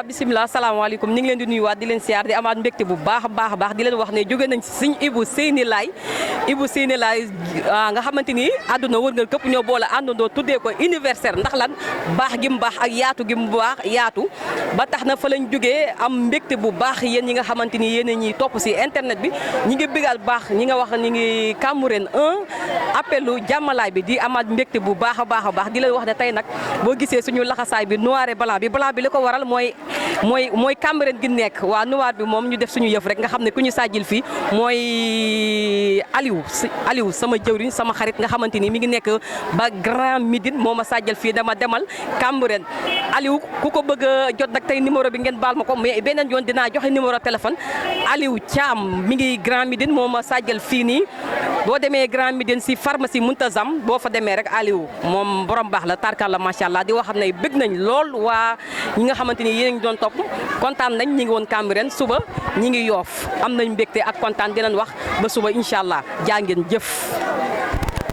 bisimilah salaamaaleykum ñu ngi leen di nuyuwaat di leen siyaar di amaat mbégte bu baax a baax di leen wax ne jóge nañ si sëñ Ibou Seyni Laye nga xamante ni àdduna wërngal këpp ñoo boole àndandoo tuddee ko anniversaire ndax lan baax gi mu baax ak yaatu gi mu baax yaatu ba tax na fa lañ jógee am mbégte bu baax yéen ñi nga xamante ni yéen a ñuy topp si internet bi ñi ngi bigal baax ñi nga wax ñi ngi Cambérène 1 appelu jàmmalaay bi di amaat mbégte bu baax a baax di leen wax ne tey nag boo gisee suñu laxasaay bi noir et blanc bi li ko waral mooy Cambérène gi nekk waa noir bi moom ñu def suñu yëf rek nga xam ne ku ñu sàjjil fii mooy Aliou sama jëwriñ sama xarit nga xamante ni mi ngi nekk ba Grand Médine moo ma sàjjal fii dama demal Cambérène Aliou ku ko bëgg a jot nag tey numéro bi ngeen baal ma ko mais beneen yoon dinaa joxe numéro téléphone Aliou Thiam mi ngi Grand Médine moo ma sàjjal fii nii boo demee Grand Médine si pharmacie Muntazam boo fa demee rek Aliou moom borom baax la tarkal la macha allah di wax xam ne bëgg nañ lool waa ñi nga xamante ni yéen a ngi doon topp kontaan nañ ñi ngi woon Cambérène suba ñi ngi Yoff am nañ mbégte ak kontaan dinañ wax ba suba incha allah jaa ngeen jëf.